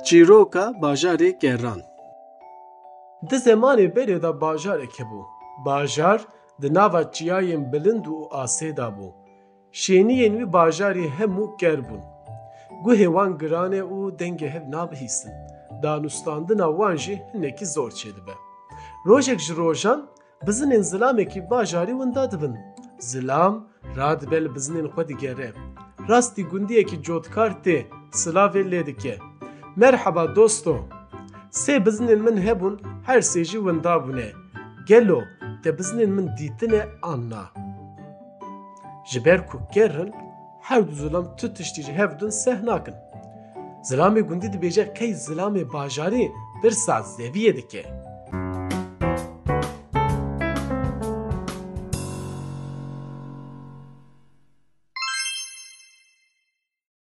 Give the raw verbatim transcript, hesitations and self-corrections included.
Çîroka bajarê Kerran. Di zemanê berê de bajarek hebû. Bajar di nava çiyayên bilind û asê de bû. Şêniyên wî bajarî hemû ker bûn. Guhê wan giran e û dengê hev nabihîstin. Danûstandina wan jî hinekî zor çêdibe. Rojek ji rojan bizinên zilamekî bajarî winda dibin. Zilam radibe li bizinên xwe digere. Rastî gundiyekî cotkar tê, silavê lê dike. Merheba dosto. Sê bizinên min hebûn, her sê jî winda bûne. Gelo te bizinên min dîtine an na? Ji ber ku ker in, her du zilam tu tiştî ji hev din seh nakin. Zilamê gundî dibêje qey zilamê bajarî pirsa zeviyê dike.